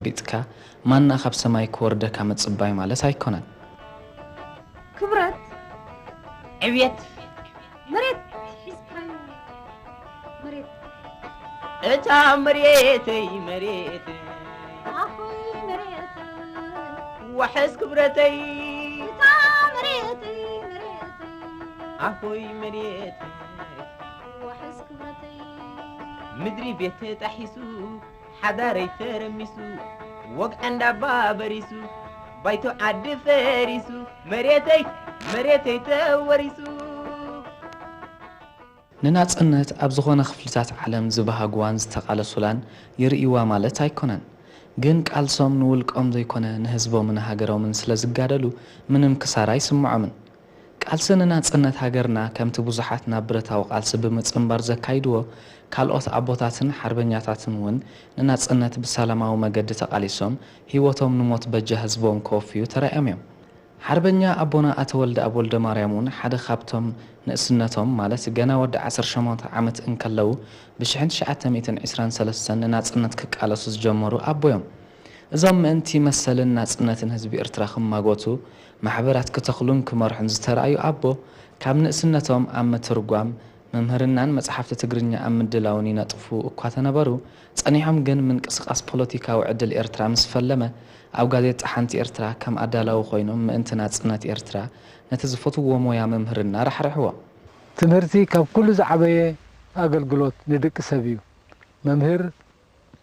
ቢጥካ ማና ካብ ሰማይ ክወርደካ ምጽባይ ማለት ኣይኮነን። ክብረት ዕብየት መሬት ሒዝካዮ መሬት እታ መሬተይ መሬት ኣኾይ መሬት ዋሕስ ክብረተይ እታ መሬተይ መሬት ኣኾይ መሬት ዋሕስ ክብረተይ ምድሪ ቤት ተጣሒሱ ሓዳረይ ተረሚሱ ወግዐ እንዳባ በሪሱ ባይቶ ዓዲ ፈሪሱ መሬተይ መሬተይ ተወሪሱ ንናጽነት ኣብ ዝኾነ ክፍልታት ዓለም ዝበሃግዋን ዝተቓለሱላን ይርእይዋ ማለት ኣይኮነን። ግን ቃልሶም ንውልቆም ዘይኮነ ንህዝቦምን ሃገሮምን ስለ ዝጋደሉ ምንም ክሳራ ኣይስምዖምን። ቃልሲ ንናጽነት ሃገርና ከምቲ ብዙሓት ናብ ብረታዊ ቃልሲ ብምጽንባር ዘካይድዎ ካልኦት ኣቦታትን ሓርበኛታትን እውን ንናጽነት ብሰላማዊ መገዲ ተቓሊሶም ህይወቶም ንሞት በጃ ህዝቦም ከወፍዩ ተራእዮም እዮም። ሓርበኛ ኣቦና ኣቶ ወልደኣብ ወልደማርያም እውን ሓደ ካብቶም ንእስነቶም ማለት ገና ወዲ ዓሰርተ ሸሞንተ ዓመት እንከለዉ ብሽሕን ትሽዓተ ሚእትን ዕስራን ሰለስተን ንናጽነት ክቃለሱ ዝጀመሩ ኣቦ እዮም። እዞም ምእንቲ መሰልን ናጽነትን ህዝቢ ኤርትራ ክማጎቱ ማሕበራት ክተኽሉን ክመርሑን ዝተራእዩ ኣቦ ካብ ንእስነቶም ኣብ ምትርጓም ምምህርናን መጽሓፍቲ ትግርኛ ኣብ ምድላውን ይነጥፉ እኳ ተነበሩ፣ ጸኒሖም ግን ምንቅስቓስ ፖለቲካዊ ዕድል ኤርትራ ምስ ፈለመ፣ ኣብ ጋዜጣ ሓንቲ ኤርትራ ከም ኣዳላዊ ኮይኖም ምእንቲ ናጽነት ኤርትራ ነቲ ዝፈትውዎ ሞያ ምምህርና ራሕርሕዎ። ትምህርቲ ካብ ኩሉ ዝዓበየ ኣገልግሎት ንደቂ ሰብ እዩ። መምህር፣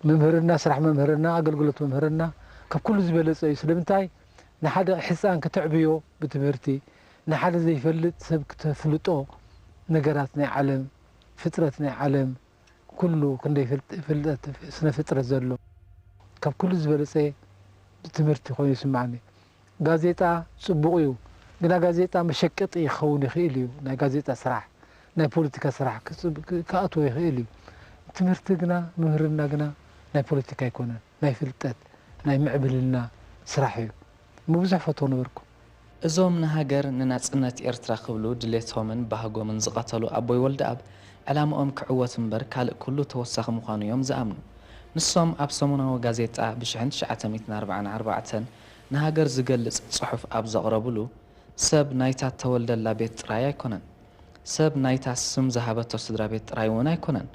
መምህርና፣ ስራሕ መምህርና፣ ኣገልግሎት መምህርና ካብ ኩሉ ዝበለጸ እዩ። ስለምንታይ? ንሓደ ህጻን ክተዕብዮ ብትምህርቲ፣ ንሓደ ዘይፈልጥ ሰብ ክተፍልጦ፣ ነገራት ናይ ዓለም፣ ፍጥረት ናይ ዓለም፣ ኩሉ ክንደይ ፍልጥ-፣ ፍልጠት ስነ ፍጥረት ዘሎ፣ ካብ ኩሉ ዝበለጸ ትምህርቲ ኮይኑ ይስምዓኒ። ጋዜጣ ጽቡቕ እዩ፣ ግና ጋዜጣ መሸቀጢ ክኸውን ይኽእል እዩ። ናይ ጋዜጣ ስራሕ፣ ናይ ፖለቲካ ስራሕ ክጽብ-፣ ክ-፣ ክኣትዎ ይኽእል እዩ። ትምህርቲ ግና፣ ምህርና ግና ናይ ፖለቲካ ኣይኮነን፣ ናይ ፍልጠት፣ ናይ ምዕብልና ስራሕ እዩ። እሞ ብዙሕ ፈትዎ ነበርኩ። እዞም ንሃገር ንናጽነት ኤርትራ ክብሉ ድሌቶምን ባህጎምን ዝቐተሉ ኣቦይ ወልደኣብ፣ ዕላምኦም ክዕወት እምበር ካልእ ኩሉ ተወሳኺ ምዃኑ እዮም ዝኣምኑ። ንሶም ኣብ ሰሙናዊ ጋዜጣ ብሽሕን ትሽዓተ ሚእትን ኣርባዓን ኣርባዕተን ንሃገር ዝገልጽ ጽሑፍ ኣብ ዘቕረብሉ፣ ሰብ ናይታ እተወልደላ ቤት ጥራይ ኣይኮነን። ሰብ ናይታ ስም ዝሃበቶ ስድራ ቤት ጥራይ እውን ኣይኮነን።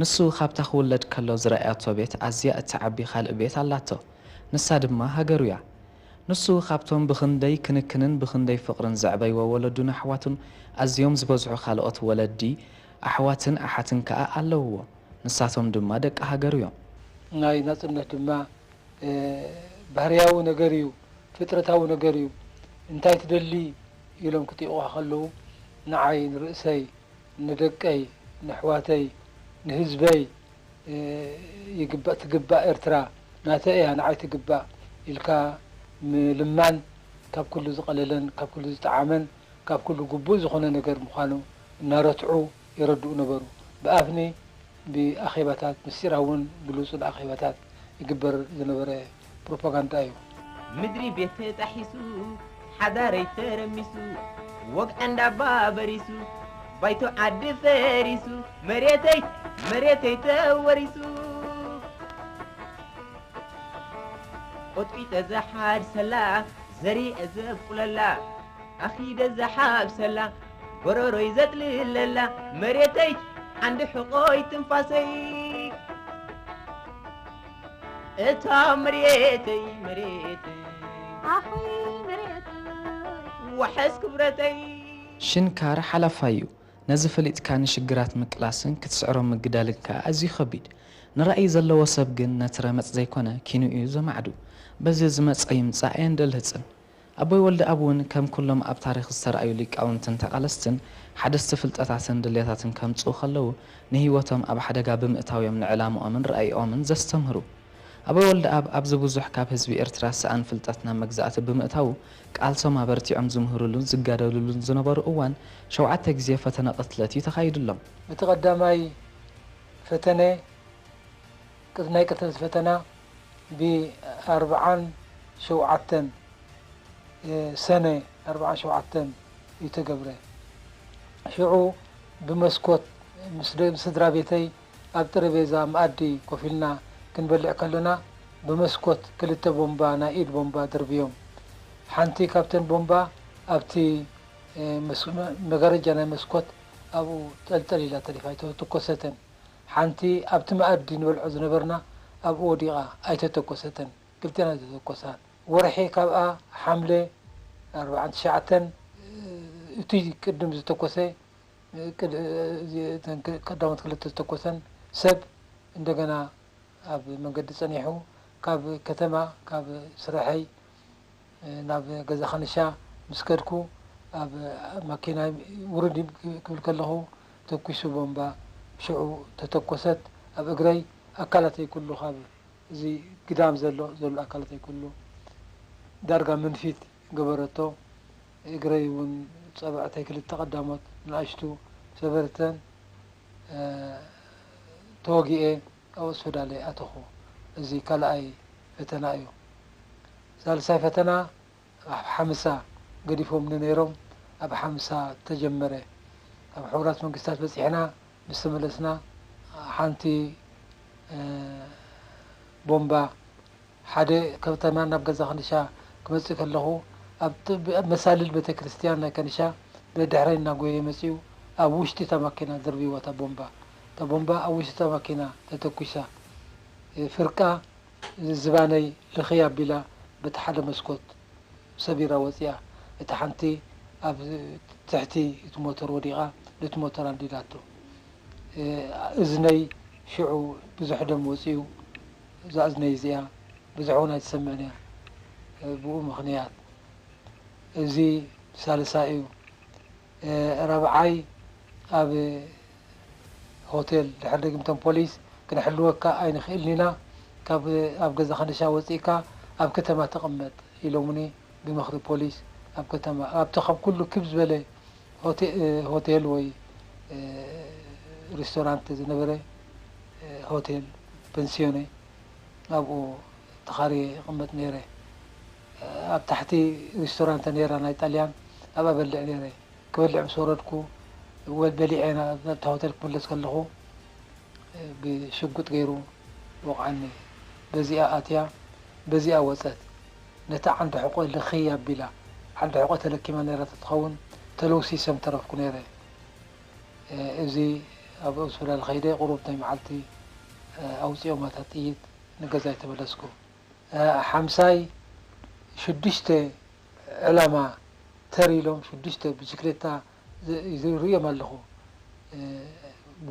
ንሱ ካብታ ክውለድ ከሎ ዝረኣያቶ ቤት ኣዝያ እትዓቢ ካልእ ቤት ኣላቶ። ንሳ ድማ ሃገሩ እያ። ንሱ ካብቶም ብኽንደይ ክንክንን ብኽንደይ ፍቕርን ዘዕበይዎ ወለዱን ኣሕዋቱን ኣዝዮም ዝበዝሑ ካልኦት ወለዲ፣ ኣሕዋትን ኣሓትን ከኣ ኣለውዎ። ንሳቶም ድማ ደቂ ሃገሩ እዮም። ናይ ናጽነት ድማ እ፣ ባህርያዊ ነገር እዩ፣ ፍጥረታዊ ነገር እዩ። እንታይ ትደሊ ኢሎም ክጥይቑኻ ከለዉ ንዓይ፣ ንርእሰይ፣ ንደቀይ፣ ንኣሕዋተይ፣ ንህዝበይ እ፣ ይግባእ፣ ትግባእ ኤርትራ ናተይ እያ፣ ንዓይ ትግባእ ኢልካ ምልማን ካብ ኩሉ ዝቐለለን ካብ ኩሉ ዝጠዓመን ካብ ኩሉ ግቡእ ዝኾነ ነገር ምዃኑ እናረትዑ የረድኡ ነበሩ። ብኣፍኒ ብኣኼባታት፣ ምስጢራውን ግሉጽን ኣኼባታት ይግበር ዝነበረ ፕሮፓጋንዳ እዩ። ምድሪ ቤት ተጣሒሱ ሓዳረይ ተረሚሱ ወግዐ እንዳባ በሪሱ ባይቶ ዓዲ ፈሪሱ መሬተይ መሬተይ ተወሪሱ ቆጥቂጠ ዝሓርሰላ ዘሪአ ዘብቁለላ ኣኺደ ዝሓብሰላ ጎረሮይ ዘጥልለላ መሬተይ ዓንዲ ሕቖይ ትንፋሰይ እታ መሬተይ መሬተይ ኣኹይ መሬት ዋሕስ ክብረተይ ሽንካር ሓላፋይ እዩ። ነዚ ፈሊጥካ ንሽግራት ምቅላስን ክትስዕሮም ምግዳልን ከኣ ኣዝዩ ከቢድ። ንራእይ ዘለዎ ሰብ ግን ነቲ ረመጽ ዘይኮነ ኪንኡ እዩ ዘማዕዱ። በዚ ዝመጸ ይምጻእ ኣየንደልህጽን። ኣቦይ ወልደኣብ እውን ከም ኩሎም ኣብ ታሪኽ ዝተራእዩ ሊቃውንትን ተቓለስትን ሓደስቲ ፍልጠታትን ድሌታትን ከምጽኡ ከለዉ ንህይወቶም ኣብ ሓደጋ ብምእታው እዮም ንዕላምኦምን ራእይኦምን ዘስተምህሩ። ኣቦይ ወልደኣብ ኣብዚ ብዙሕ ካብ ህዝቢ ኤርትራ ሰኣን ፍልጠት ናብ መግዛእቲ ብምእታዉ ቃልሶም ኣበርቲዖም ዝምህሩሉን ዝጋደሉሉን ዝነበሩ እዋን ሸውዓተ ግዜ ፈተነ ቅትለት እዩ ተኻይዱሎም። እቲ ቀዳማይ ፈተነ ቅት-፣ ናይ ቅትለት ፈተና ብኣርብዓን ሸውዓተን ሰነ ኣርብዓን ሸውዓተን እዩ ተገብረ። ሽዑ ብመስኮት ምስ ደ-፣ ምስ ስድራ ቤተይ ኣብ ጠረቤዛ መኣዲ ኮፍ ኢልና ክንበልዕ ከለና ብመስኮት ክልተ ቦምባ፣ ናይ ኢድ ቦምባ ደርብዮም። ሓንቲ ካብተን ቦምባ ኣብቲ፣ እ፣ መስ-፣ መ-፣ መጋረጃ ናይ መስኮት ኣብኡ ጠልጠል ኢላ ተሪፋ ኣይተተኮሰተን። ሓንቲ ኣብቲ መኣዲ ንበልዖ ዝነበርና ኣብኡ ወዲቓ ኣይተተኮሰተን። ክልቴና ዝተተኮሳ። ወርሒ ካብኣ ሓምለ ኣርባዓን ትሽዓተን፣ እ፣ እቲ ቅድም ዝተኮሰ፣ እ፣ ቅድ-፣ እ፣ እዚ እተን ክ-፣ ቀዳሞት ክልተ ዝተኮሰን ሰብ እንደገና ኣብ መንገዲ ጸኒሑ፣ ካብ ከተማ፣ ካብ ስራሐይ፣ እ፣ ናብ ገዛ ከንሻ ምስ ከድኩ፣ ኣብ ማኪናይ ውርድ ክብል ከለኹ፣ ተኲሱ ቦምባ ሽዑ ተተኮሰት። ኣብ እግረይ፣ ኣካላተይ ኩሉ፣ ካብ እዚ ግዳም ዘሎ፣ ዘሎ ኣካላተይ ኩሉ ዳርጋ ምንፊት ገበረቶ። እግረይ እውን፣ ጸብዕተይ ክልተ ቀዳሞት ንኣሽቱ ሰበርተን፣ እ፣ ተወጊኤ ኣብ ሆስፒታል ኣተኹ። እዚ ካልኣይ ፈተና እዩ። ሳልሳይ ፈተና ኣብ ሓምሳ ገዲፎምኒ ነይሮም። ኣብ ሓምሳ ተጀመረ። ኣብ ሕቡራት መንግስታት በጺሕና ምስ ተመለስና፣ ሓንቲ፣ እ፣ ቦምባ፣ ሓደ ከተማ ናብ ገዛ ከንሻ ክመጽእ ከለኹ፣ ኣብ ጥ-፣ ኣብ መሳልል ቤተ ክርስቲያን ናይ ከንሻ ደድሕረይ እናጎየ መጺኡ፣ ኣብ ውሽጢ እታ ማኪና ደርብይዋ እታ ቦምባ። እታ ቦምባ ኣብ ውሽጢ እታ ማኪና ተተኲሳ። እ፣ ፍርቃ ዝባነይ ልኽይ ኣቢላ በቲ ሓደ መስኮት ሰቢራ ወጺኣ። እታ ሓንቲ ኣብ ትሕቲ እቲ ሞተር ወዲቓ ነቲ ሞተር ኣንዲዳቶ። እ፣ እዝነይ ሽዑ ብዙሕ ደም ወጺኡ። እዛ እዝነይ እዚኣ ብዙሕ እውን ኣይትሰምዕን እያ። እ፣ ብኡ ምኽንያት እዚ ሳልሳይ እዩ። እ፣ ራብዓይ ኣብ ሆቴል ድሕሪ ደጊምቶም ፖሊስ፣ "ክንሕልወካ ኣይንኽእልን ኢና፣ ካብ፣ ኣብ ገዛ ከንሻ ወጺእካ ኣብ ከተማ ተቐመጥ" ኢሎምኒ። ብምኽሪ ፖሊስ ኣብ ከተማ፣ ኣብቲ ካብ ኩሉ ክብ ዝበለ ሆቴ-፣ እ፣ ሆቴል ወይ፣ እ፣ ሪስቶራንት ዝነበረ፣ እ፣ ሆቴል ፔንሲዮኔ፣ ኣብኡ ተኻርየ ይቕመጥ ነይረ። ኣብ ታሕቲ ሪስቶራንት ነይራ ናይ ጣልያን፣ ኣብኣ በልዕ ነይረ። ክበልዕ ምስ ወረድኩ፣ ወ-፣ በሊዐ ናብ፣ ናብታ ሆቴል ክምለስ ከለኹ፣ ብሽጉጥ ገይሩ ወቕዓኒ። በዚኣ ኣትያ፣ በዚኣ ወጸት። ነታ ዓንዲ ሕቖ ልኽይ ኣቢላ፣ ዓንዲ ሕቖ ተለኪማ ነይራ ተትኸውን፣ ተለውሲሰ ምተረፍኩ ነይረ። እዚ ኣብ ሆስፒታል ከይደ፣ ቁሩብ ናይ መዓልቲ ኣውጺኦማ እታ ጥይት፣ ንገዛይ ተመለስኩ። ሓምሳይ ሽዱሽተ ዕላማ ተር ኢሎም፣ ሽዱሽተ ብሽክሌታ ዝ-፣ ዝርእዮም ኣለኹ።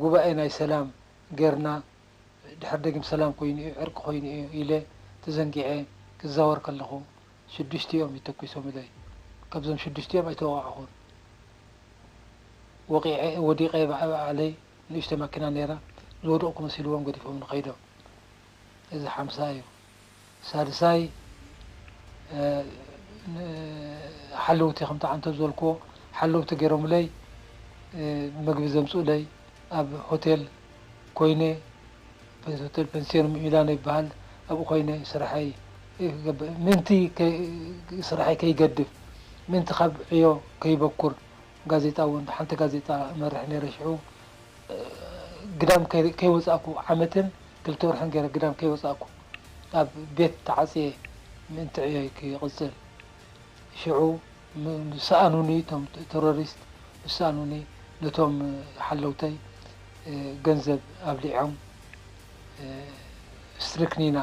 ጉባኤ ናይ ሰላም ጌርና፣ ድሕር ደጊም ሰላም ኮይኑ እዩ፣ ዕርቂ ኮይኑ እዩ ኢለ ተዘንጊዐ ክዛወር ከለኹ፣ ሽዱሽቲኦም እዩ ተኲሶምለይ። ካብዞም ሽዱሽቲኦም ኣይተወቃዕኹን። ወቂዐ፣ ወዲቐ ባዕ-፣ ባዕለይ ንእሽቶ ማኪና ነይራ፣ ዝወደቕኩ መሲልዎም ገዲፎምኒ ከይዶም። እዚ ሓምሳ እዩ። ሳልሳይ፣ እ፣ ን-፣ ሓለውቲ ከምቲ ዓንቶ ዝበልክዎ ሓለውቲ ገይሮምለይ፣ እ፣ መግቢ ዘምጽኡለይ ኣብ ሆቴል ኮይነ፣ ሆቴል ፔንሲዮን ሚላኖ ይበሃል፣ ኣብኡ ኮይነ ስራሐይ ይገብር። ምእንቲ ከይ-፣ ስራሐይ ከይገድፍ፣ ምእንቲ ካብ ዕዮ ከይበኩር፣ ጋዜጣ እውን፣ ሓንቲ ጋዜጣ እመርሕ ነይረ ሽዑ። ግዳም ከይ-፣ ከይወጻእኩ፣ ዓመትን ክልተ ወርሕን ገይረ ግዳም ከይወጻእኩ፣ ኣብ ቤት ተዓጽየ ምእንቲ ዕዮይ ክቕጽል። ሽዑ ም-፣ ምስ ሰኣኑኒ፣ እቶም ተ-፣ ተሮሪስት ምስ ሰኣኑኒ፣ ነቶም ሓለውተይ፣ እ፣ ገንዘብ ኣብሊዖም፣ እ፣ ስትሪክኒና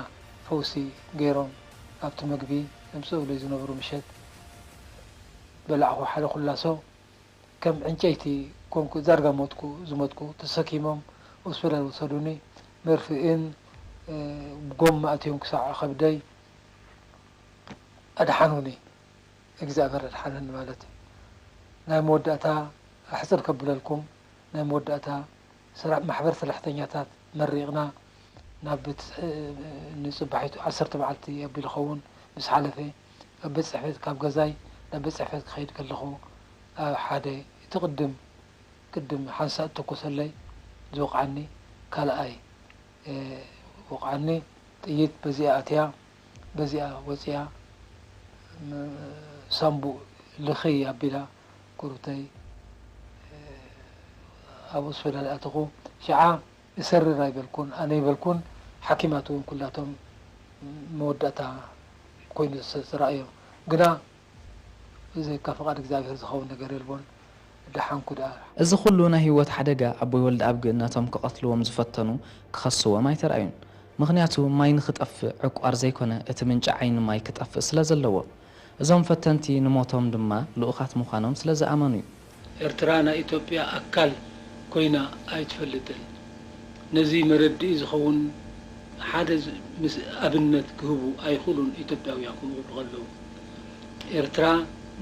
ፈውሲ ገይሮም ኣብቲ መግቢ ዘምጽኡለይ ዝነበሩ ምሸት በላዕኹ። ሓደ ኩላሶ ከም ዕንጨይቲ ኮንኩ፣ ዳርጋ ሞትኩ፣ ዝሞትኩ ተሰኪሞም ሆስፒታል ወሰዱኒ። መርፍእን፣ እ፣ ጎማ ኣትዮም ክሳዕ ከብደይ ኣድሓኑኒ። እግዚኣብሔር ኣድሓነኒ ማለት እዩ። ናይ መወዳእታ ኣሕጽር ከብለልኩም፣ ናይ መወዳእታ ስራ-፣ ማሕበር ሰራሕተኛታት መሪቕና ናብ ቤት-፣ ንጽባሒቱ ዓሰርተ መዓልቲ ኣቢሉ ኸውን ምስ ሓለፈ፣ ኣብ ቤት ጽሕፈት፣ ካብ ገዛይ ናብ ቤት ጽሕፈት ክኸይድ ከለኹ፣ ኣብ ሓደ፣ እቲ ቅድም፣ ቅድም ሓንሳእ እተኮሰለይ ዝወቕዓኒ ካልኣይ፣ እ፣ ወቕዓኒ። ጥይት በዚኣ ኣትያ፣ በዚኣ ወጺኣ፣ ም-፣ ሳምቡእ ልኽይ ኣቢላ ቁሩብተይ፣ እ፣ ኣብ ሆስፒታል ኣተኹ። ሽዓ እሰርር ኣይበልኩን፣ ኣነ ይበልኩን፣ ሓኪማት እውን ኩላቶም መወዳእታ ኮይኑ ዝተራእዮ። ግና ብዘይካ ፍቓድ እግዚኣብሔር ዝኸውን ነገር የልቦን። ደሓንኩ ደኣ። እዚ ኩሉ ናይ ህይወት ሓደጋ ኣቦይ ወልደኣብ ግን ነቶም ክቐትልዎም ዝፈተኑ ክኸስዎም ኣይተራእዩን። ምኽንያቱ ማይ ንኽጠፍእ ዕቋር ዘይኮነ እቲ ምንጪ ዓይኒ ማይ ክጠፍእ ስለ ዘለዎ። እዞም ፈተንቲ ንሞቶም ድማ ልኡኻት ምዃኖም ስለ ዝኣመኑ እዩ። ኤርትራ ናይ ኢትዮጵያ ኣካል ኮይና ኣይትፈልጥን። ነዚ መረድኢ ዝኸውን ሓደ ምስ ኣብነት ክህቡ ኣይኽእሉን ኢትዮጵያውያን ክምቕሉ ከለዉ። ኤርትራ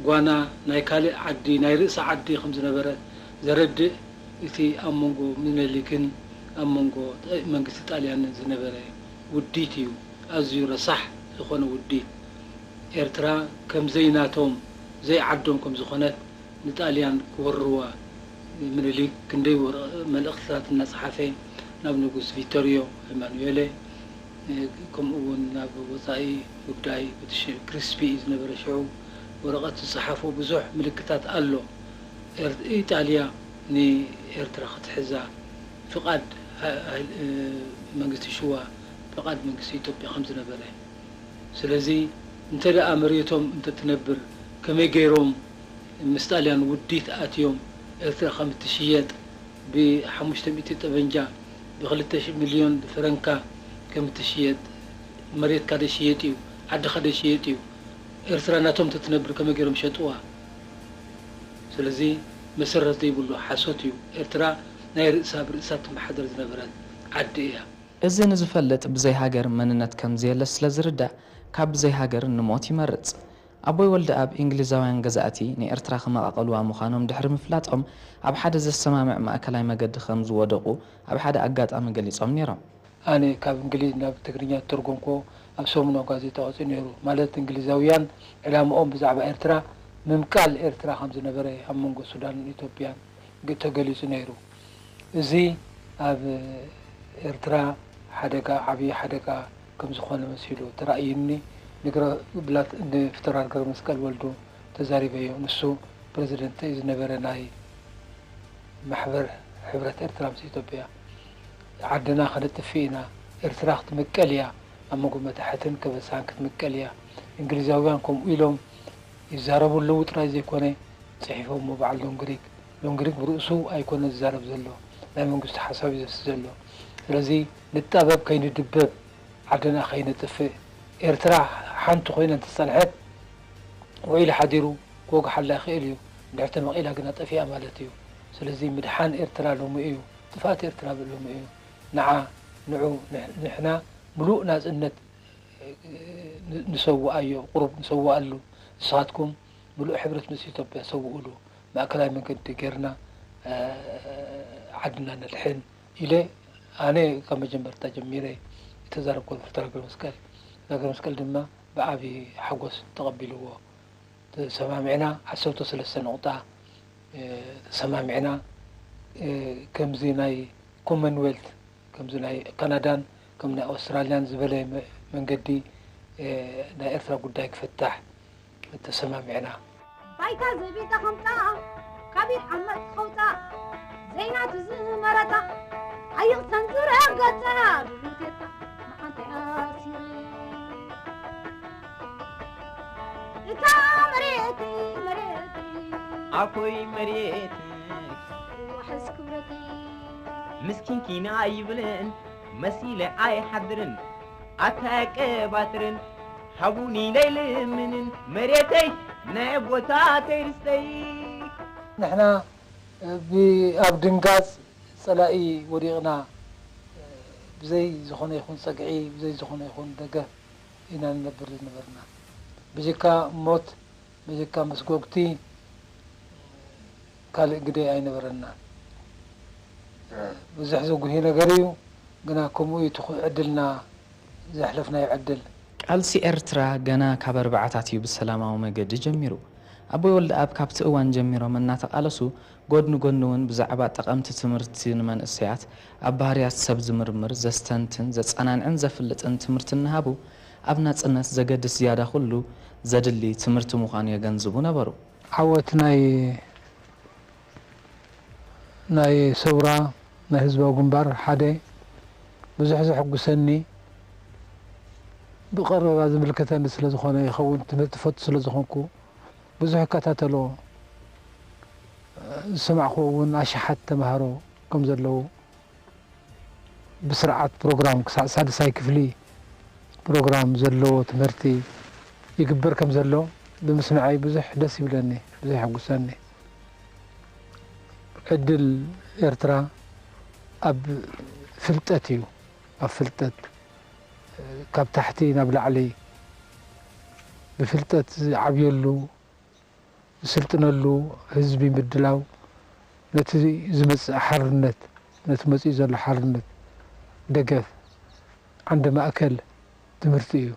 ጓና ናይ ካልእ ዓዲ ናይ ርእሲ ዓዲ ከም ዝነበረ ዘረድእ እቲ ኣብ መንጎ ምኒልክን ኣብ መንጎ መንግስቲ ጣልያንን ዝነበረ ውዲት እዩ። ኣዝዩ ረሳሕ ዝኾነ ውዲት። ኤርትራ ከም ዘይናቶም ዘይዓዶም ከም ዝኾነት ንጣልያን ክወርዋ ምኒልክ ክንደይ ወረ- መልእኽትታት እናጸሓፈ ናብ ንጉስ ቪቶሪዮ ኤማኑኤለ፣ እ፣ ከምኡ እውን ናብ ወጻኢ ጉዳይ እቲ ሽ- ክሪስፒ እዩ ዝነበረ ሽዑ ወረቐት ዝጸሓፎ ብዙሕ ምልክታት ኣሎ። ኤር- ኢጣልያ ንኤርትራ ክትሕዛ ፍቓድ ሃ- ሃይል- እ፣ መንግስቲ ሽዋ ፍቓድ መንግስቲ ኢትዮጵያ ከም ዝነበረ ስለዚ እንተ ደኣ መሬቶም እንተትነብር ከመይ ገይሮም ምስ ጣልያን ውዲት ኣትዮም ኤርትራ ከም እትሽየጥ ብሓሙሽተ ሚእቲ ጠበንጃ ብክልተ ሚልዮን ፈረንካ ከም እትሽየጥ መሬትካ ዶ ይሽየጥ እዩ ዓድኻ ዶ ይሽየጥ እዩ ኤርትራ ናቶም እንተትነብር ከመይ ገይሮም ሸጥዋ ስለዚ መሰረት ዘይብሉ ሓሶት እዩ ኤርትራ ናይ ርእሳ ብርእሳ ትመሓደር ዝነበረት ዓዲ እያ። እዚ ንዝፈልጥ ብዘይ ሃገር መንነት ከም ዘየለ ስለ ዝርዳእ ካብ ብዘይ ሃገር ንሞት ይመርጽ። ኣቦይ ወልደኣብ እንግሊዛውያን ገዛእቲ ንኤርትራ ክመቓቐልዋ ምዃኖም ድሕሪ ምፍላጦም ኣብ ሓደ ዘሰማምዕ ማእከላይ መገዲ ከም ዝወደቑ ኣብ ሓደ ኣጋጣሚ ገሊጾም ነይሮም። ኣነ ካብ እንግሊዝ ናብ ትግርኛ ዝተርጎምክዎ ኣብ ሰሙናዊ ጋዜጣ ወጺኡ ነይሩ። ማለት እንግሊዛውያን ዕላምኦም ብዛዕባ ኤርትራ ምምቃል ኤርትራ ከም ዝነበረ ኣብ መንጎ ሱዳንን ኢትዮጵያን ተገሊጹ ነይሩ። እዚ ኣብ ኤርትራ ሓደጋ ዓብዪ ሓደጋ ከም ዝኾነ መሲሉ ተራእዩኒ። ንግረ ብላት ንፊተውራሪ ገብረመስቀል ወልዱ ተዛሪበዮ። ንሱ ፕረዚደንት እዩ ዝነበረ ናይ ማሕበር ሕብረት ኤርትራ ምስ ኢትዮጵያ። ዓድና ከነጥፍእ ኢና፣ ኤርትራ ክትምቀል እያ፣ ኣብ መንጎ መታሕትን ከበሳን ክትምቀል እያ። እንግሊዛውያን ከምኡ ኢሎም ይዛረቡ ኣለዉ ጥራይ ዘይኮነ፣ ጽሒፎሞ በዓል ሎንግሪግ። ሎንግሪግ ብርእሱ ኣይኮነን ዝዛረብ ዘሎ፣ ናይ መንግስቱ ሓሳብ እዩ ዘፍስስ ዘሎ። ስለዚ ንጣበብ ከይንድበብ፣ ዓድና ከይነጥፍእ፣ ኤርትራ ሓንቲ ኮይና እንተጸንሐት፣ ውዒሉ ሓዲሩ ክወግሓላ ይኽእል እዩ፣ እንድሕር ተመቒላ ግና ጠፊኣ ማለት እዩ። ስለዚ ምድሓን ኤርትራ ሎሚ እዩ፣ ጥፍኣት ኤርትራ ሎሚ እዩ። ንዓ፣ ንዑ፣ ንሕ- ንሕና ምሉእ ናጽነት ንሰውኣዮ ቁሩብ ንሰውኣሉ ንስኻትኩም ምሉእ ሕብረት ምስ ኢትዮጵያ ሰውኡሉ ማእከላይ መንገዲ ጌርና ዓድና ነድሕን ኢለ ኣነ ካብ መጀመርታ ጀሚረ ዝተዛረብኩ ንፍትወ ገብረመስቀል ፍትወ ገብረመስቀል ድማ ብዓቢ ሓጎስ ተቐቢልዎ ተሰማሚዕና ዓሰርተ ሰለስተ ነቑጣ ተሰማሚዕና ከምዚ ናይ ኮመንዌልት ከምዚ ናይ ካናዳን ከም ናይ ኣውስትራልያን ዝበለ መንገዲ ናይ ኤርትራ ጉዳይ ክፍታሕ ተሰማሚዕና። ባይታ ዘቢጣ ከምጻ ካቢት ዓመጽ ከውጻ ዘይናቱ ዝመረጻ ኣይቕተን ዝረገጸ ብሉቴታ ንሓንቲ ኣሲረ እታ መሬት መሬት ኣኮይ መሬት ዋሕስ ክብረተይ ምስኪንኪና ይብልን መሲለ ኣይሓድርን ኣታይ ኣቀባጥርን ሃቡኒ ለይልምንን መሬተይ ናይ ኣቦታተይ ርስተይ። ንሕና ኣብ ድንጋጽ ጸላኢ ወዲቕና ብዘይ ዝኾነ ይኹን ጸግዒ ብዘይ ዝኾነ ይኹን ደገፍ ኢና ንነብር ዝነበርና። ብጀካ ሞት ብጀካ መስጎግቲ ካልእ ግደ ኣይነበረናን። ብዙሕ ዘጉሂ ነገር እዩ፣ ግና ከምኡ እዩ እቲ ዕድልና ዘሕለፍናዮ ዕድል። ቃልሲ ኤርትራ ገና ካብ ኣርብዓታት እዩ ብሰላማዊ መገዲ ጀሚሩ። ኣቦይ ወልደኣብ ካብቲ እዋን ጀሚሮም እናተቓለሱ፣ ጎድኒ ጎድኒ እውን ብዛዕባ ጠቐምቲ ትምህርቲ ንመንእሰያት ኣብ ባህርያት ሰብ ዝምርምር፣ ዘስተንትን፣ ዘጸናንዕን ዘፍልጥን ትምህርቲ እናሃቡ፣ ኣብ ናጽነት ዘገድስ ዝያዳ ኩሉ ዘድሊ ትምህርቲ ምዃኑ የገንዝቡ ነበሩ። ዓወት ናይ ናይ ሰውራ ናይ ህዝባዊ ግንባር ሓደ ብዙሕ ዘሐጉሰኒ ብቐረባ ዝምልከተኒ ስለ ዝኾነ ይኸውን፣ ትምህርቲ ፈቱ ስለ ዝኾንኩ ብዙሕ እከታተሎ። ዝሰማዕክዎ እውን ኣሽሓት ተምሃሮ ከም ዘለዉ፣ ብስርዓት ፕሮግራም ክሳዕ ሳድሳይ ክፍሊ ፕሮግራም ዘለዎ ትምህርቲ ይግበር ከም ዘሎ ብምስምዐይ ብዙሕ ደስ ይብለኒ፣ ብዙሕ የሐጉሰኒ። ዕድል ኤርትራ ኣብ ፍልጠት እዩ። ኣብ ፍልጠት፣ ካብ ታሕቲ ናብ ላዕሊ ብፍልጠት ዝዓብየሉ፣ ዝስልጥነሉ ህዝቢ ምድላው፣ ነቲ ዝመጽእ ሓርነት፣ ነቲ መጺኡ ዘሎ ሓርነት ደገፍ ዓንዲ ማእከል ትምህርቲ እዩ።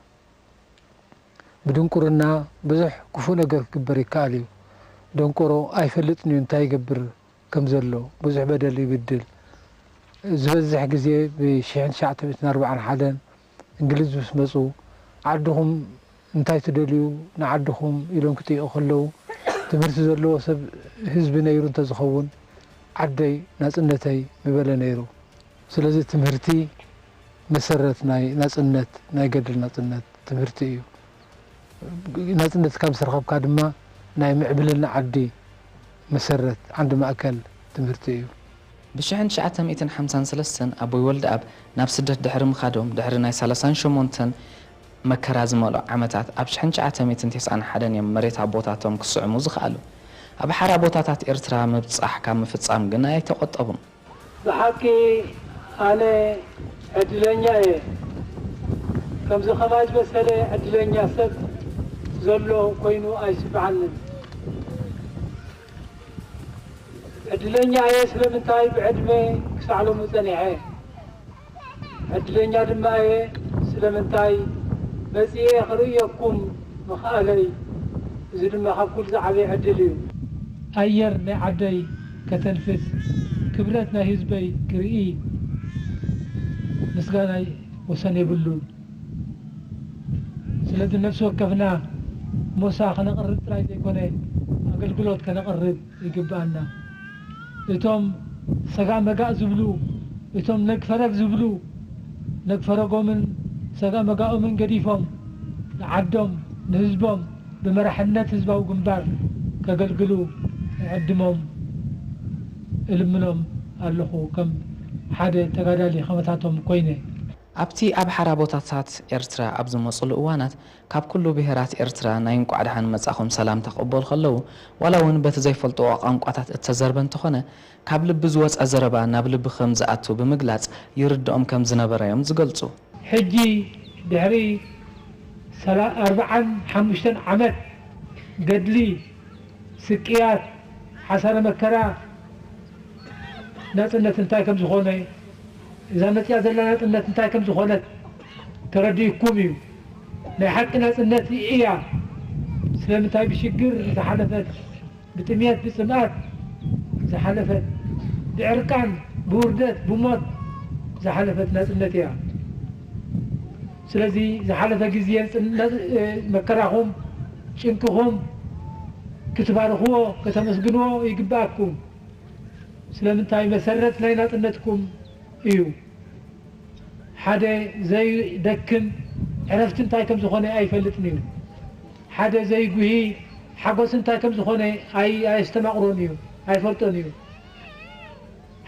ብድንቁርና ብዙሕ ክፉእ ነገር ክግበር ይከኣል እዩ። ደንቆሮ ኣይፈልጥን እዩ እንታይ ይገብር ከም ዘሎ። ብዙሕ በደል ይብድል። ዝበዝሕ ግዜ ብ ሽሕን ትሽዓተ ሚእትን ኣርባዓን ሓደን እንግሊዝ ምስ መጹ፣ ዓድኹም እንታይ ትደልዩ ንዓድኹም ኢሎም ክጥይቑ ከለዉ፣ ትምህርቲ ዘለዎ ሰብ ህዝቢ ነይሩ እንተዝኸውን ዓደይ ናጽነተይ ምበለ ነይሩ። ስለዚ ትምህርቲ መሰረት ናይ ናጽነት፣ ናይ ገድሊ ናጽነት ትምህርቲ እዩ። ናጽነትካ ምስ ረኸብካ ድማ ናይ ምዕብልና ዓዲ መሰረት፣ ዓንዲ ማእከል ትምህርቲ እዩ። ብ ሽሕን ትሽዓተ ሚእትን ሓምሳን ሰለስተን ኣቦይ ወልደኣብ ናብ ስደት ድሕሪ ምኻዶም፣ ድሕሪ ናይ ሰላሳን ሸሞንተን መከራ ዝመልኦ ዓመታት፣ ኣብ ሽሕን ትሽዓተ ሚእትን ተስዓን ሓደን እዮም መሬት ኣቦታቶም ክስዕሙ ዝኸኣሉ። ኣብ ሓራ ቦታታት ኤርትራ ምብጻሕ ካብ ምፍጻም ግን ኣይተቖጠቡን። ብሓቂ ኣነ ዕድለኛ እየ። ከምዚ ኸማይ ዝበሰለ ዕድለኛ ሰብ ዘሎ ኮይኑ ኣይስምዓንን። ዕድለኛ እየ ስለምንታይ ብዕድመ ክሳዕ ሎሚ ጸኒሐ። ዕድለኛ ድማ እየ ስለምንታይ መጺኤ ክርእየኩም ምኽኣለይ። እዚ ድማ ካብ ኩሉ ዝዓበየ ዕድል እዩ። ኣየር ናይ ዓደይ ከተንፍስ፣ ክብረት ናይ ህዝበይ ክርኢ ምስጋናይ ወሰን የብሉን። ስለዚ ነፍሲ ወከፍና ሞሳ ከነቕርብ ጥራይ ዘይኮነ ኣገልግሎት ከነቕርብ ይግብኣና። እቶም ሰጋእ መጋእ ዝብሉ፣ እቶም ነግ ፈረግ ዝብሉ፣ ነግ ፈረጎምን ሰጋእ መጋኦምን ገዲፎም ንዓዶም ንህዝቦም ብመራሕነት ህዝባዊ ግንባር ከገልግሉ እዕድሞም እልምኖም ኣለኹ፣ ከም ሓደ ተጋዳሊ ከመታቶም ኮይነ። ኣብቲ ኣብ ሓራ ቦታታት ኤርትራ ኣብ ዝመጹሉ እዋናት፣ ካብ ኩሉ ብሄራት ኤርትራ ናይ እንቋዕ ደሓን መጻኹም ሰላምታ ክቕበሉ ከለዉ፣ ዋላ እውን በቲ ዘይፈልጥዎ ቋንቋታት እተዘርበ እንተኾነ፣ ካብ ልቢ ዝወጸ ዘረባ ናብ ልቢ ከም ዝኣቱ ብምግላጽ ይርድኦም ከም ዝነበረ እዮም ዝገልጹ። ሕጂ ድሕሪ ሰላ- ኣርብዓን ሓሙሽተን ዓመት ገድሊ፣ ስቅያት፣ ሓሳረ መከራ፣ ናጽነት እንታይ ከም ዝኾነ፣ እዛ መጺኣ ዘላ ናጽነት እንታይ ከም ዝኾነት ተረዲእኩም እዩ። ናይ ሓቂ ናጽነት እያ ስለምንታይ ብሽግር ዝሓለፈት፣ ብጥምየት ብጽምኣት ዝሓለፈት፣ ብዕርቃን ብውርደት ብሞት ዝሓለፈት ናጽነት እያ። ስለዚ ዝሓለፈ ግዜ መከራኹም ጭንቅኹም ክትባርኽዎ ከተመስግንዎ ይግብኣኩም። ስለምንታይ መሰረት ናይ ናጽነትኩም እዩ። ሓደ ዘይደክም ዕረፍቲ እንታይ ከም ዝኾነ ኣይፈልጥን እዩ። ሓደ ዘይጉሂ ሓጎስ እንታይ ከም ዝኾነ ኣይ ኣየስተማቕሮን እዩ፣ ኣይፈልጦን እዩ።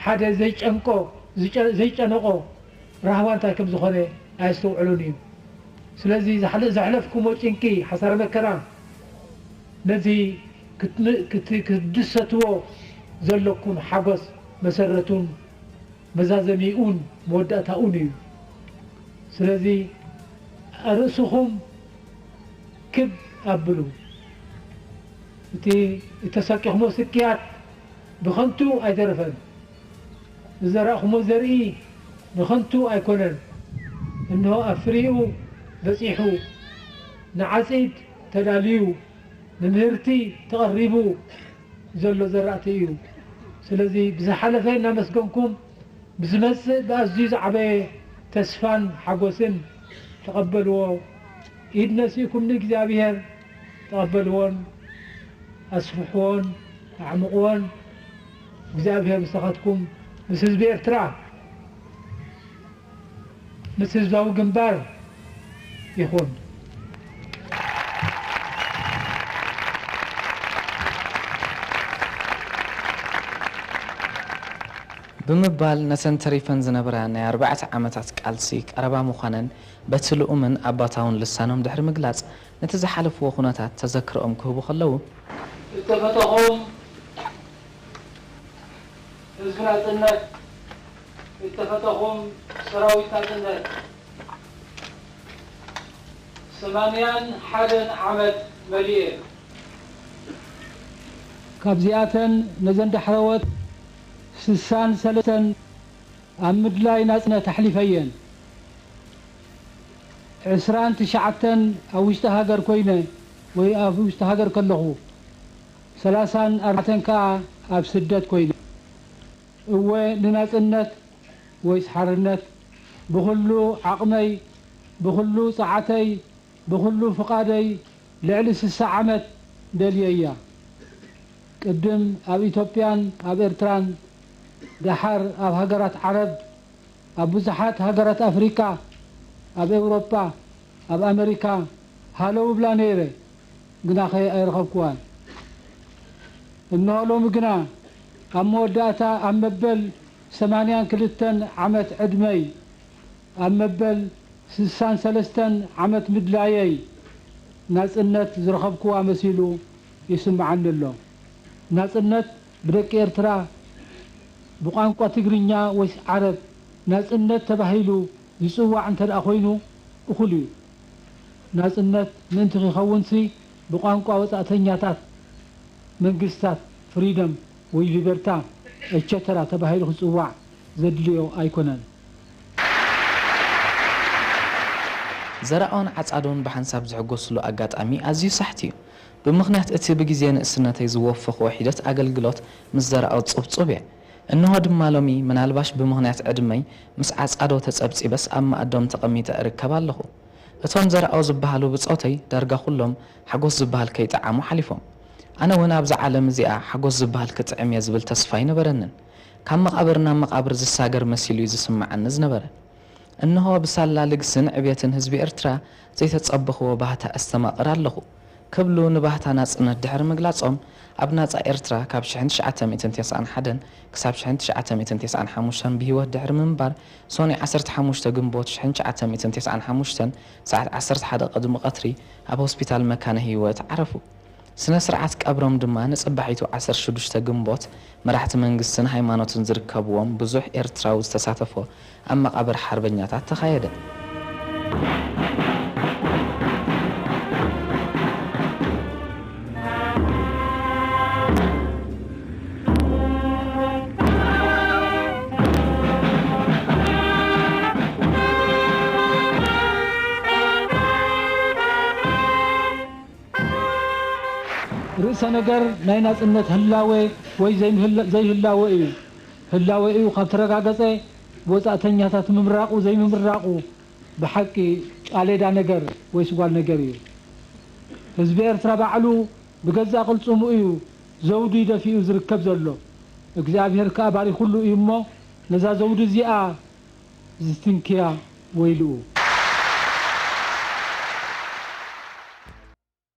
ሓደ ዘይጨንቆ ዝጨ- ዘይጨነቆ ራህዋ እንታይ ከም ዝኾነ ኣየስተውዕሎን እዩ። ስለዚ ዝሓለ- ዘሕለፍኩሞ ጭንቂ ሓሳረ መከራ ነዚ ክትም- ክት- ክትድሰትዎ ዘለኩም ሓጎስ መሰረቱን መዛዘሚኡን መወዳእታኡን እዩ። ስለዚ ኣርእስኹም ክብ ኣብሉ። እቲ እተሰኪኹሞ ስክያት ብኸንቱ ኣይተረፈን። ዝዘራእኹሞ ዘርኢ ብኸንቱ ኣይኮነን። እንሆ ኣብ ፍሪኡ በጺሑ፣ ንዓጺድ ተዳልዩ፣ ንምህርቲ ተቐሪቡ ዘሎ ዘራእቲ እዩ። ስለዚ ብዝሓለፈ እናመስገንኩም ብዝመጽእ ብኣዝዩ ዝዓበየ ተስፋን ሓጎስን ተቐበልዎ። ኢድ ነሲእኩም ንእግዚኣብሔር ተቐበልዎን ኣስፍሕዎን ኣዕምቕዎን። እግዚኣብሔር ምሳኻትኩም ምስ ህዝቢ ኤርትራ ምስ ህዝባዊ ግንባር ይኹን። ብምባል ነተን ተሪፈን ዝነበራ ናይ ኣርባዕተ ዓመታት ቃልሲ ቀረባ ምዃነን በቲ ልኡምን ኣባታውን ልሳኖም ድሕሪ ምግላጽ፣ ነቲ ዝሓለፍዎ ኩነታት ተዘክሮኦም ክህቡ ከለዉ፣ እተፈተኹም ህዝቢ ናጽነት፣ እተፈተኹም ሰራዊት ናጽነት፣ ሰማንያን ሓደን ዓመት መሊኤ። ካብዚኣተን ነዘን ዳሕረወት ስሳን ሰለስተን ኣብ ምድላይ ናጽነት ኣሕሊፈየን። ዕስራን ትሽዓተን ኣብ ውሽጢ ሃገር ኮይነ ወይ ኣብ ውሽጢ ሃገር ከለኹ፣ ሰላሳን ኣርባዕተን ከኣ ኣብ ስደት ኮይነ። እወ ንናጽነት ወይስ ሓርነት ብኹሉ ዓቕመይ፣ ብኹሉ ጸዓተይ፣ ብኹሉ ፍቓደይ ልዕሊ ስሳ ዓመት ደልየያ። ቅድም ኣብ ኢትዮጵያን ኣብ ኤርትራን፣ ደሓር ኣብ ሃገራት ዓረብ፣ ኣብ ብዙሓት ሃገራት ኣፍሪቃ፣ ኣብ ኤውሮጳ፣ ኣብ ኣመሪካ ሃለው እብላ ነይረ፣ ግናኸ ኣይረኸብኩዋን። እንሆ ሎሚ ግና ኣብ መወዳእታ ኣብ መበል ሰማንያን ክልተን ዓመት ዕድመይ፣ ኣብ መበል ስሳን ሰለስተን ዓመት ምድላየይ ናጽነት ዝረኸብኩዋ መሲሉ ይስምዓኒ ኣሎ። ናጽነት ብደቂ ኤርትራ ብቋንቋ ትግርኛ ወይስ ዓረብ ናጽነት ተባሂሉ ዝጽዋዕ እንተ ደኣ ኮይኑ እኹል እዩ። ናጽነት ምእንቲ ኺኸውንሲ ብቋንቋ ወጻእተኛታት መንግስታት ፍሪደም ወይ ሊበርታ ኤቸተራ ተባሂሉ ክጽዋዕ ዘድልዮ ኣይኮነን። ዘራኦን ዓጻዶን ብሓንሳብ ዝሕጎስሉ ኣጋጣሚ ኣዝዩ ሳሕቲ እዩ። ብምኽንያት እቲ ብግዜ ንእስነተይ ዝወፈኽዎ ሒደት ኣገልግሎት ምስ ዘራኦ ጽብጹብ እየ። እንሆ ድማ ሎሚ ምናልባሽ ብምኽንያት ዕድመይ ምስ ዓጻዶ ተጸብጺበስ ኣብ መኣዶም ተቐሚጠ እርከብ ኣለኹ። እቶም ዘርኣው ዝበሃሉ ብጾተይ ዳርጋ ኩሎም ሓጎስ ዝበሃል ከይጠዓሙ ሓሊፎም። ኣነ እውን ኣብዛ ዓለም እዚኣ ሓጎስ ዝበሃል ክጥዕም እየ ዝብል ተስፋ ኣይነበረንን። ካብ መቓብር ናብ መቓብር ዝሳገር መሲሉ እዩ ዝስምዓኒ ዝነበረ። እንሆ ብሳላ ልግስን ዕብየትን ህዝቢ ኤርትራ ዘይተጸበኽዎ ባህታ ኣስተማቕር ኣለኹ። ክብሉ ንባህታ ናጽነት ድሕሪ ምግላጾም፣ ኣብ ናጻ ኤርትራ ካብ ሽሕን ትሽዓተ ሚእትን ተስዓን ሓደን ክሳብ ሽሕን ትሽዓተ ሚእትን ተስዓን ሓሙሽተን ብህይወት ድሕሪ ምንባር፣ ሶኒ ዓሰርተ ሓሙሽተ ግንቦት ሽሕን ትሽዓተ ሚእትን ተስዓን ሓሙሽተን ሰዓት ዓሰርተ ሓደ ቅድሚ ቀትሪ ኣብ ሆስፒታል መካነ ህይወት ዓረፉ። ስነ ስርዓት ቀብሮም ድማ ንጽባሒቱ ዓሰርተ ሽዱሽተ ግንቦት መራሕቲ መንግስትን ሃይማኖትን ዝርከብዎም ብዙሕ ኤርትራዊ ዝተሳተፎ ኣብ መቓብር ሓርበኛታት ተኻየደ። ርእሰ ነገር ናይ ናጽነት ህላወ ወይ ዘይምህላ-፣ ዘይህላወ እዩ። ህላወ እዩ ካብ ተረጋገጸ፣ ብወጻእተኛታት ምምራቑ ዘይምምራቑ ብሓቂ ጫሌዳ ነገር ወይስ ጓል ነገር እዩ። ህዝቢ ኤርትራ ባዕሉ ብገዛእ ቅልጽሙ እዩ ዘውዲ ደፊኡ ዝርከብ ዘሎ። እግዚኣብሔር ከኣ ባሪኹሉ እዩ እሞ፣ ነዛ ዘውዲ እዚኣ ዝትንክያ ወይልኡ።